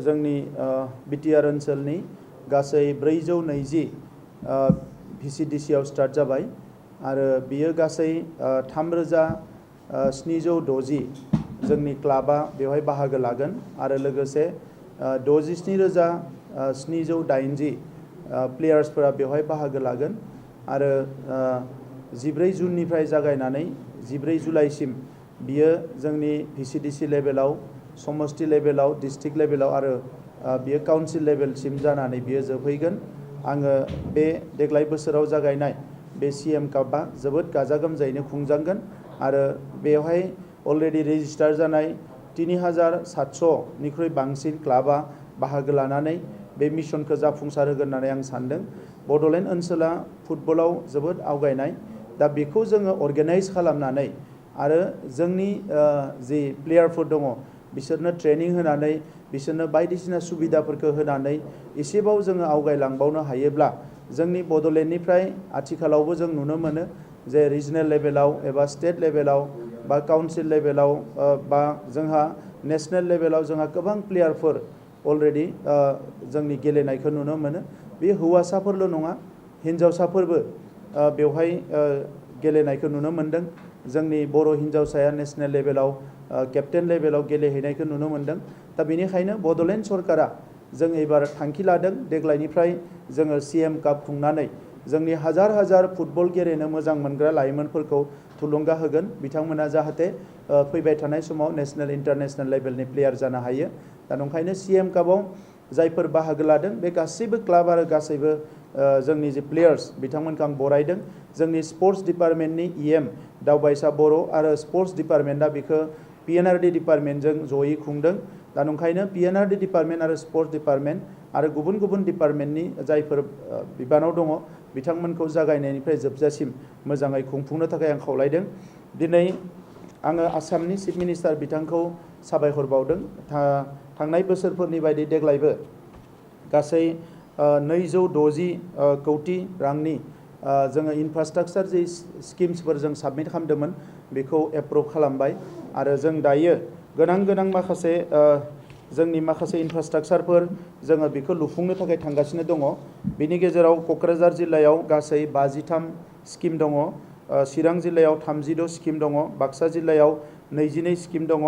जोंनि बिटिआर ओनसोलनि गासै 420 VCDC आव स्टार्ट जाबाय आरो बियो गासै 3760 जोंनि क्लाबा बेवहाय बाहागो लागोन आरो लोगोसे 67780 प्लेयार्सफोरा बेवहाय बाहागो लागोन आरो 14 जुननिफ्राय जागायनानै 14 जुलाइसिम बियो जोंनि VCDC लेभेलाव समष्टि लेभेलाव डिस्ट्रिक्ट लेभेलाव आरो बियो काउन्सिल लेभेलसिम जानानै बियो जोबहैगोन आङो बे देग्लाय बोसोराव जागायनाय बे CEM कापआ जोबोद गाजा गोमजायैनो खुंजागोन आरो बेवहाय अलरेडि रेजिस्टार जानाय 3700 निख्रुइ बांसिन क्लाबा बाहागो लानानै बे मिशनखौ जाफुंसार होगोन होननानै आं सानदों बड'लेण्ड ओनसोला फुटबलाव जोबोद आवगायनाय दा बेखौ जोङो अर्गानाइज खालामनानै आरो जोंनि जि प्लेयारफोर दङ बिसोरनो ट्रेनिं होनानै बिसोरनो बायदिसिना सुबिदाफोरखौ होनानै एसेबाव जोङो आवगायलांबावनो हायोब्ला जोंनि बड'लेण्डनिफ्राय आथिखालावबो जों नुनो मोनो जे रिजनेल लेभेलाव एबा स्टेट लेभेलाव बा काउन्सिल लेभेलाव बा जोंहा नेशनेल लेभेलाव जोंहा गोबां प्लेयारफोर अलरेडि जोंनि गेलेनायखौ नुनो मोनो बे हौवासाफोरल' नङा हिन्जावसाफोरबो बेवहाय गेलेनायखौ नुनो मोनदों जोंनि बर' हिन्जावसाया नेशनेल लेभेलाव केप्टेन लेभेलाव गेलेहैनायखौ नुनो मोनदों दा बेनिखायनो बड'लेण्ड सरकारा जों एबार थांखि लादों देग्लायनिफ्राय जोङो CEM काप खुंनानै जोंनि हाजार हाजार फुटबल गेलेनो मोजां मोनग्रा लाइमोनफोरखौ थुलुंगा होगोन बिथांमोना जाहाथे फैबाय थानाय समाव नेशनेल इन्टारनेशनेल लेभेलनि प्लेयार जानो हायो दा नंखायनो CEM कापाव जायफोर बाहागो लादों बे गासैबो क्लाब आरो गासैबो जोंनि जे प्लेयार्स बिथांमोनखौ आं बरायदों जोंनि स्पर्ट्स डिपार्टमेन्टनि EM दावबायसा बर' आरो स्पर्ट्स डिपार्टमेन्टआ बेखौ PNRD डिपार्टमेन्टजों जयै खुंदों दा नंखायनो PNRD डिपार्टमेन्ट आरो स्पर्ट्स डिपार्टमेन्ट आरो गुबुन गुबुन डिपार्टमेन्टनि जायफोर बिबानाव दङ बिथांमोनखौ जागायनायनिफ्राय जोबजासिम मोजाङै खुंफुंनो थाखाय आं खावलायदों दिनै आङो आसामनि चिफ मिनिस्टार बिथांखौ साबायखर बावदों थांनाय बोसोरफोरनि बायदि देग्लायबो गासै 260 कौटि रांनि जोङो इनफ्रास्ट्राक्चार जि स्किम्सफोर जों साबमिट खालामदोंमोन बेखौ एप्रुभ खालामबाय आरो जों दायो गोनां माखासे जोंनि माखासे इनफ्रास्ट्राक्चारफोर जोङो बेखौ लुफुंनो थाखाय थांगासिनो दङ बेनि गेजेराव क'क्राझार जिल्लायाव गासै 53 स्किम दङ चिरां जिल्लायाव 36 स्किम दङ बाक्सा जिल्लायाव 22 स्किम दङ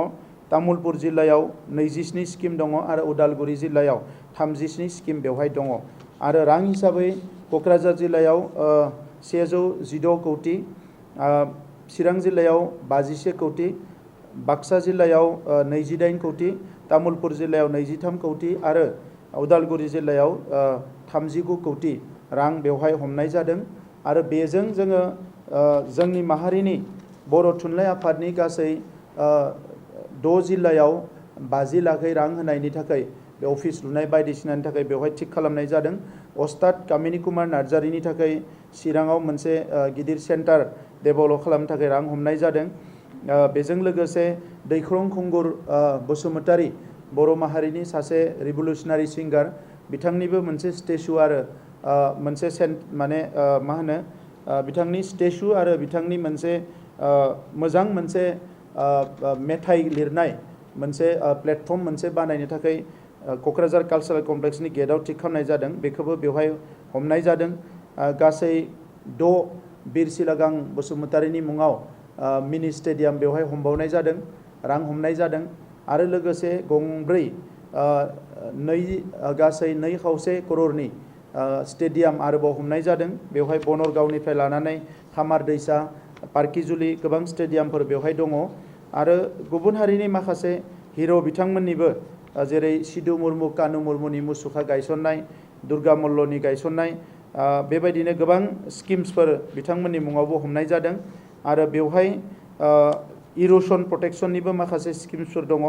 तामुलपुर जिल्लायाव 27 स्किम दङ आरो उदालगुरि जिल्लायाव 37 स्किम बेवहाय दङ आरो रां हिसाबै क'क्राझार जिल्लायाव 116 कौटि चिरां जिल्लायाव 51 कौटि बाक्सा जिल्लायाव 28 कौटि तामुलपुर जिल्लायाव 23 कौटि आरो उदालगुरि जिल्लायाव 39 कौटि रां बेवहाय हमनाय जादों आरो बेजों जोङो जोंनि माहारिनि बर' थुनलाइ आफादनि गासै 6 जिल्लायाव 50 लाखै रां होनायनि थाखाय बे अफिस लुनाय बायदिसिनानि थाखाय बेवहाय थिक खालामनाय जादों अस्ताद कामिनी कुमार नार्जारिनि थाखाय चिराङाव मोनसे गिदिर सेन्टार डेभेलप खालामनो थाखाय रां हमनाय जादों बेजों लोगोसे दैख्रं खुंगुर बसुमतारी बर' माहारिनि सासे रिभलुसनारि सिंगार बिथांनिबो मोनसे स्टेचु आरो मोनसे माने मा होनो बिथांनि स्टेचु आरो बिथांनि मोनसे मोजां मोनसे मेथाइ लिरनाय मोनसे प्लेटफर्म मोनसे बानायनो थाखाय क'क्राझार कालचारेल कमप्लेक्सनि गेटआव थिक खालामनाय जादों बेखौबो बेवहाय हमनाय जादों गासै 6 बिर सिलागां बसुमतारीनि मुङाव मिनि स्टेडियाम बेवहाय हमबावनाय जादों रां हमनाय जादों आरो लोगोसे गंब्रै गासै 2.5 करोड़नि स्टेडियाम आरोबाव हमनाय जादों बेवहाय बनरगावनिफ्राय लानानै खामार दैसा पार्किजुलि गोबां स्टेडियामफोर बेवहाय दङ आरो गुबुन हारिनि माखासे हिर' बिथांमोननिबो जेरै सिदु मुर्मु कानु मुर्मुनि मुसुखा गायसननाय दुर्गा मल्लनि गायसननाय बेबायदिनो गोबां स्किम्सफोर बिथांमोननि मुङावबो हमनाय जादों आरो बेवहाय इरोसन प्रटेक्शननिबो माखासे स्किम्सफोर दङ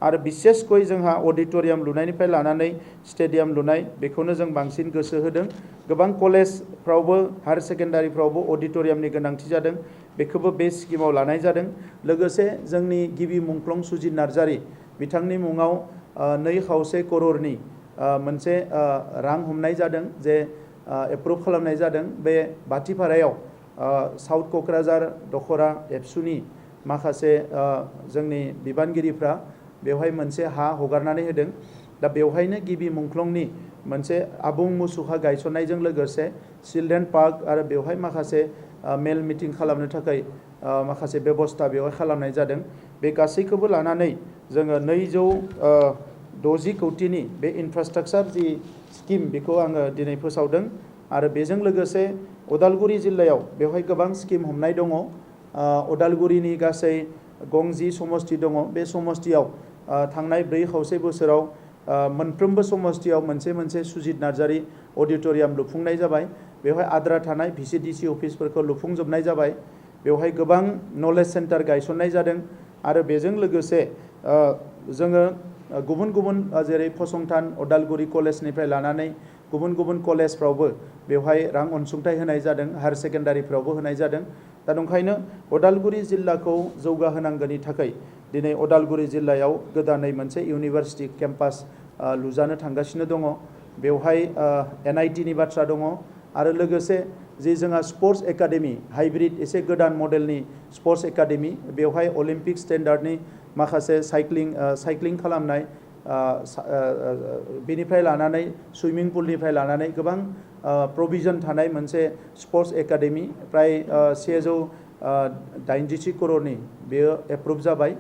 आरो बिसेसकै जोंहा अडिटोरियाम लुनायनिफ्राय लानानै स्टेडियाम लुनाय बेखौनो जों बांसिन गोसो होदों गोबां कलेजफ्रावबो हायार सेकेन्डारिफ्रावबो अडिटोरियामनि गोनांथि जादों बेखौबो बे स्किमाव लानाय जादों लोगोसे जोंनि गिबि मुंख्लं सुजित नार्जारि बिथांनि मुङाव 2.5 करोड़नि मोनसे रां हमनाय जादों जे एप्रुभ खालामनाय जादों बे बाथिपारायाव साउथ क'क्राझार दखरा एबसुनि माखासे जोंनि बिबानगिरिफ्रा बेवहाय मोनसे हा हगारनानै होदों दा बेवहायनो गिबि मुंख्लंनि मोनसे आबुं मुसुखा गायसननायजों लोगोसे चिल्ड्रेन पार्क आरो बेवहाय माखासे मेल मिटिं खालामनो थाखाय माखासे बेबस्था बेवहाय खालामनाय जादों। बे गासैखौबो लानानै जोङो 260 कोटिनि बे इनफ्रास्ट्राक्चार जि स्किम बेखौ आङो दिनै फोसावदों आरो बेजों लोगोसे उदालगुरि जिल्लायाव बेवहाय गोबां स्किम हमनाय दङ। उदालगुरिनि गासै गंजि समष्टि दङ। बे समष्टियाव थांनाय 4.5 बोसोराव मोनफ्रोमबो समष्टियाव मोनसे मोनसे सुजित नार्जारी अडिटोरियाम लुफुंनाय जाबाय। बेवहाय आद्रा थानाय VCDC अफिसफोरखौ लुफुंजोबनाय जाबाय। बेवहाय गोबां नलेज सेन्टार गायसननाय जादों आरो बेजों लोगोसे जोङो गुबुन गुबुन जेरै फसंथान उदालगुरि कलेजनिफ्राय लानानै गुबुन गुबुन कलेजफ्रावबो बेवहाय रां अनसुंथाइ होनाय जादों, हायार सेकेन्डारिफ्रावबो होनाय जादों। दा ओंखायनो उदालगुरि जिल्लाखौ जौगाहोनांगौनि थाखाय दिनै उदालगुरि जिल्लायाव गोदानै मोनसे इउनिभार्सिटि केम्पास लुजानो थांगासिनो दङ। बेवहाय NIT नि बाथ्रा दङ आरो लोगोसे जि जोंहा स्पर्ट्स एकाडेमि हाइब्रिड एसे गोदान मडेलनि स्पर्ट्स एकाडेमि बेवहाय अलिम्पिक स्टेन्डार्डनि माखासे साइक्लिं खालामनाय बेनिफ्राय लानानै सुइमिं पुलनिफ्राय लानानै गोबां प्रभिजन थानाय मोनसे स्पर्ट्स एकाडेमि प्राय 186 करोड़नि बेयो एप्रुभ जाबाय।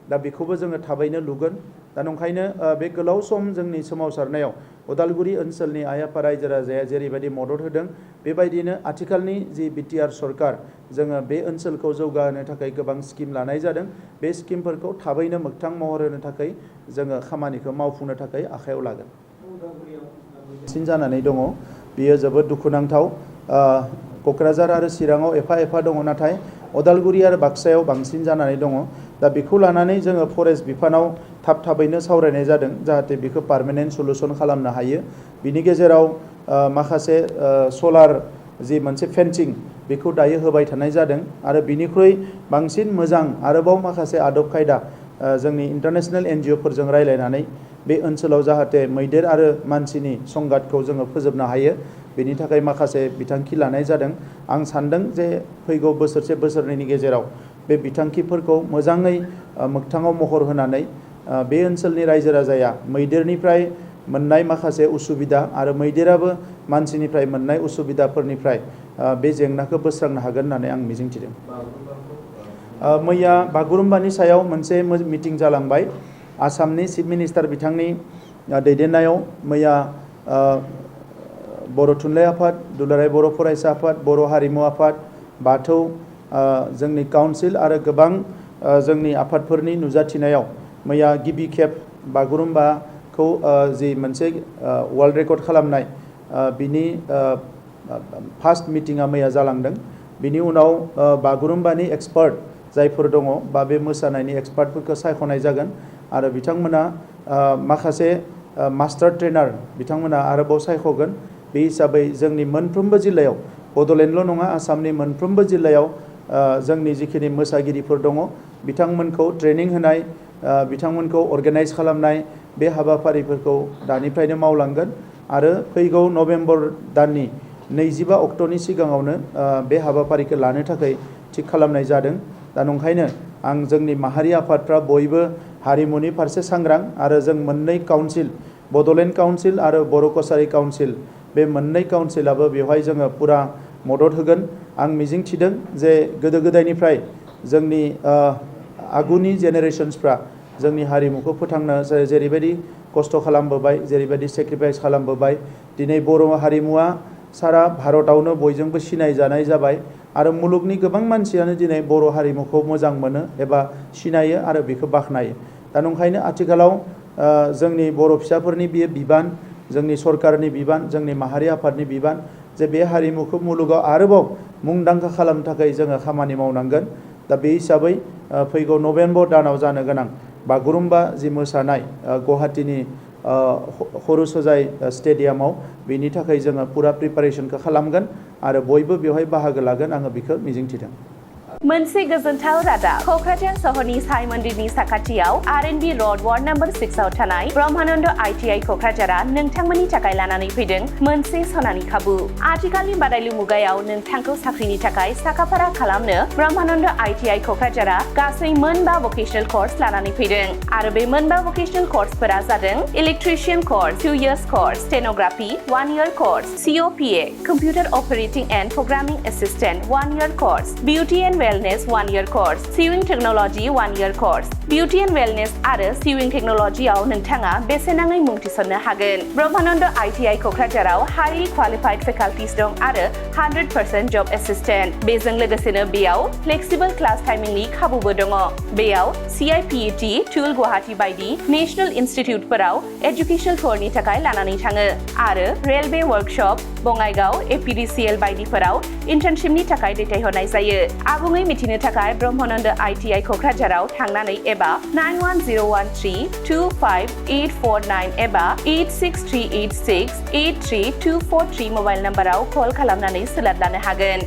दा बेखौबो जोङो थाबैनो लुगोन। दा ओंखायनो बे गोलाव सम जोंनि सोमावसारनायाव उदालगुरि ओनसोलनि आइ आफा रायजो राजाया जेरैबायदि मदद होदों बेबायदिनो आथिखालनि जि BTR सरकार जोङो बे ओनसोलखौ जौगाहोनो थाखाय गोबां स्किम लानाय जादों। बे स्किमफोरखौ थाबैनो मोगथां महर होनो थाखाय जोङो खामानिखौ मावफुंनो थाखाय आखायाव लागोन। बांसिन जानानै दङ बियो जोबोद दुखुनांथाव। क'क्राझार आरो चिराङाव एफा एफा दङ नाथाय उदालगुरि आरो बाक्सायाव बांसिन जानानै दङ। दा बेखौ लानानै जोङो फरेस्ट बिफानाव थाबैनो सावरायनाय जादों जाहाथे बेखौ पार्मानेन्ट सलुसन खालामनो हायो। बिनि गेजेराव माखासे सलार जि मोनसे फेन्सिं बेखौ दायो होबाय थानाय जादों आरो बिनिख्रुइ बांसिन मोजां आरोबाव माखासे आदब खायदा जोंनि इन्टारनेशनेल NGO फोरजों रायलायनानै बे ओनसोलाव जाहाथे मैदेर आरो मानसिनि संघातखौ जोङो फोजोबनो हायो बेनि थाखाय माखासे बिथांखि लानाय जादों। आं सान्दों जे फैगौ बोसोरसे बोसोरनैनि गेजेराव बे बिथांखिफोरखौ मोजाङै मोगथाङाव महर होनानै बे ओनसोलनि रायजो राजाया मैदेरनिफ्राय मोननाय माखासे उसुबिदा आरो मैदेराबो मानसिनिफ्राय मोननाय उसुबिदाफोरनिफ्राय बे जेंनाखौ बोस्रांनो हागोन होननानै आं मिजिंथिदों। मैया बागुरुम्बानि सायाव मोनसे मिटिं जालांबाय। आसामनि चिफ मिनिस्टार बिथांनि दैदेननायाव मैया बर' थुनलाइ आफाद, दुलाराय बर' फरायसा आफाद, बर' हारिमु आफाद, बाथौ, जोंनि काउन्सिल आरो गोबां जोंनि आफादफोरनि नुजाथिनायाव मैया गिबि खेब बागुरुम्बाखौ जि मोनसे वर्ल्ड रेकर्ड खालामनाय बिनि फार्स्ट मिटिङा मैया जालांदों। बिनि उनाव बागुरुम्बानि एक्सपार्ट जायफोर दङ बा बे मोसानायनि एक्सपार्टफोरखौ सायख'नाय जागोन आरो बिथांमोना माखासे मास्टार ट्रेनार बिथांमोना आरोबाव सायख'गोन। बे हिसाबै जोंनि मोनफ्रोमबो जिल्लायाव बड'लेण्डल' नङा आसामनि मोनफ्रोमबो जिल्लायाव जोंनि जिखिनि मोसागिरिफोर दङ बिथांमोनखौ ट्रेनिं होनाय बिथांमोनखौ अर्गेनाइज खालामनाय बे हाबाफारिफोरखौ दानिफ्रायनो मावलांगोन आरो फैगौ नभेम्बर दाननि 25 अक्ट'नि सिगाङावनो बे हाबाफारिखौ लानो थाखाय थिग खालामनाय जादों। दा ओंखायनो आं जोंनि माहारि आफादफ्रा बयबो हारिमुनि फारसे सांग्रां आरो जों मोननै काउन्सिल बड'लेण्ड काउन्सिल आरो बर' कसारि काउन्सिल बे मोननै काउन्सिलाबो बेवहाय जोङो पुरा मदद होगोन। आं मिजिंथिदों जे गोदो गोदायनिफ्राय जोंनि आगुनि जेनेरेशन्सफ्रा जोंनि हारिमुखौ फोथांनो जेरैबायदि खस्थ' खालामबोबाय जेरैबायदि सेक्रिफाइस खालामबोबाय दिनै बर' हारिमुवा सारा भारतआवनो बयजोंबो सिनायजानाय जाबाय आरो मुलुगनि गोबां मानसियानो दिनै बर' हारिमुखौ मोजां मोनो एबा सिनायो आरो बेखौ बाख्नायो। दा ओंखायनो आथिखालाव जोंनि बर' फिसाफोरनि बेयो बिबान, जोंनि सरकारनि बिबान, जोंनि माहारि आफादनि बिबान जे बे हारिमुखौ मुलुगाव आरोबाव मुंदांखा खालामनो थाखाय जोङो खामानि मावनांगोन। दा बे हिसाबै फैगौ नभेम्बर दानाव जानो गोनां बागुरुम्बा जि मोसानाय गुवाहाटीनि हरुसजाय स्टेडियामाव बेनि थाखाय जोङो पुरा प्रिपारेसनखौ खालामगोन आरो बयबो बेवहाय बाहागो लागोन आङो बेखौ मिजिंथिदों। मोनसे गोजोनथाव रादाब क'क्राझार सहरनि साइ मन्दिरनि साखाथियाव R&B र'ड वार्ड नम्बर 6 आव थानाय ब्रह्मानन्द ITI क'क्राझारा नोंथांमोननि थाखाय लानानै फैदों मोनसे सनानि खाबु। आथिखालनि बादायलु मुगायाव नोंथांखौ साख्रिनि थाखाय साखाफारा खालामनो ब्रह्मानन्द ITI क'क्राझारा गासै मोनबा भकेशनेल कर्स लानानै फैदों आरो बे मोनबा भकेशनेल कर्सफोरा जादों electrician course 2 years course, stenography 1 year course, COPA computer operating and programming assistant 1 year course, beauty and wellness 1 year course, sewing technology 1 year course, beauty and wellness आरो सिविंग टेक्नोलॉजीआव नोंथाङा बेसेनाङै मुं थिसननो हागोन। ब्रह्मानन्द ITI क'क्राझाराव हाईलि क्वालिफाइड फेकाल्टिस दं आरो 100% जब एसिस्टेंट। बेजों लोगोसेनो बेयाव फ्लेक्सिबल क्लास टाइमिंनि खाबुबो दङ। बेयाव CIPET, टुल गुवाहाटी बायदि नेशनेल इनस्टिट्यूटफोराव एजुकेशन टुरनि थाखाय लानानै थाङो आरो रेलवे वर्कशप, बङाइगाव, APDCL बायदिफोराव इन्टार्नशिपनि थाखाय दैथायहरनाय जायो। आबुङै मिथिनो थाखाय ब्रह्मानन्द ITI क'क्राझाराव थांनानै एबा 9101325849 एबा 863868324 मबाइल नम्बराव कल खालामनानै सोलाद लानो हागोन।